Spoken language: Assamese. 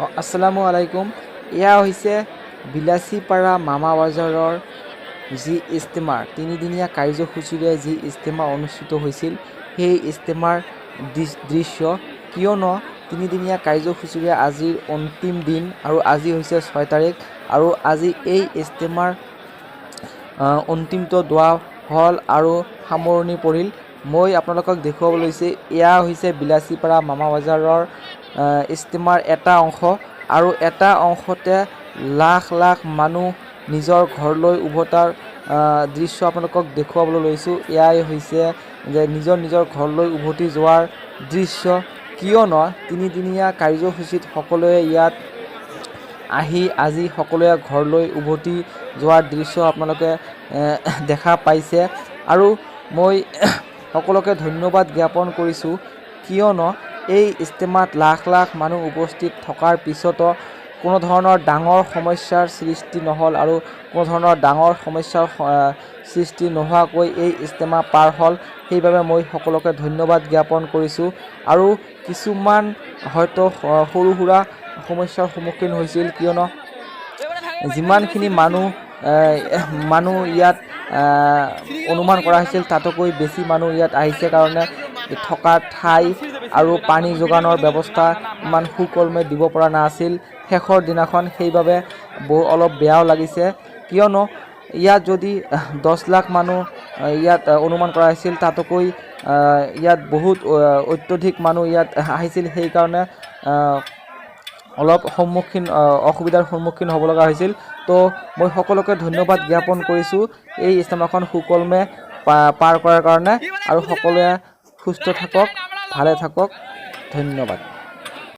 আসসালামু আলাইকুম। এয়া হৈছে বিলাচীপাৰা মামা বজাৰৰ যি ইজতেমাৰ তিনিদিনীয়া কাৰ্যসূচীৰে যি ইজতেমা অনুষ্ঠিত হৈছিল, সেই ইজতেমাৰ দৃশ্য। কিয়নো তিনিদিনীয়া কাৰ্যসূচীৰে আজিৰ অন্তিম দিন আৰু আজি হৈছে 6 তাৰিখ আৰু আজি এই ইজতেমাৰ অন্তিমটো দোৱা হ'ল আৰু সামৰণি পৰিল। মই আপোনালোকক দেখুৱাব লৈছোঁ, এয়া হৈছে বিলাচীপাৰা মামা বজাৰৰ ইজতেমাৰ এটা অংশ আৰু এটা অংশতে লাখ লাখ মানুহ নিজৰ ঘৰলৈ উভতাৰ দৃশ্য আপোনালোকক দেখুৱাবলৈ লৈছোঁ। এয়াই হৈছে যে নিজৰ নিজৰ ঘৰলৈ উভতি যোৱাৰ দৃশ্য। কিয়নো তিনিদিনীয়া কাৰ্যসূচীত সকলোৱে ইয়াত আহি আজি সকলোৱে ঘৰলৈ উভতি যোৱাৰ দৃশ্য আপোনালোকে দেখা পাইছে। আৰু মই সকলোকে ধন্যবাদ জ্ঞাপন কৰিছোঁ, কিয়নো এই ইজতেমাত লাখ লাখ মানুহ উপস্থিত থকাৰ পিছতো কোনো ধৰণৰ ডাঙৰ সমস্যাৰ সৃষ্টি নহ'ল আৰু কোনো ধৰণৰ ডাঙৰ সমস্যাৰ সৃষ্টি নোহোৱাকৈ এই ইজতেমা পাৰ হ'ল। সেইবাবে মই সকলোকে ধন্যবাদ জ্ঞাপন কৰিছোঁ। আৰু কিছুমান হয়তো সৰু সুৰা সমস্যাৰ সন্মুখীন হৈছিল, কিয়নো যিমানখিনি মানুহ ইয়াত অনুমান কৰা হৈছিল, তাতোকৈ বেছি মানুহ ইয়াত আহিছে কাৰণে থকা ঠাই আৰু পানী যোগানৰ ব্যৱস্থা ইমান সুকলমে দিব পৰা নাছিল শেষৰ দিনাখন। সেইবাবে বহু অলপ বেয়াও লাগিছে, কিয়নো ইয়াত যদি 10 লাখ মানুহ ইয়াত অনুমান কৰা হৈছিল, তাতোকৈ ইয়াত বহুত অত্যধিক মানুহ ইয়াত আহিছিল। সেইকাৰণে অলপ অসুবিধাৰ সন্মুখীন হ'ব লগা হৈছিল। তো মই সকলোকে ধন্যবাদ জ্ঞাপন কৰিছোঁ এই ইজতেমাখন সুকলমে পাৰ কৰাৰ কাৰণে। আৰু সকলোৱে সুস্থ থাকক, ভালে থাকক। ধন্যবাদ।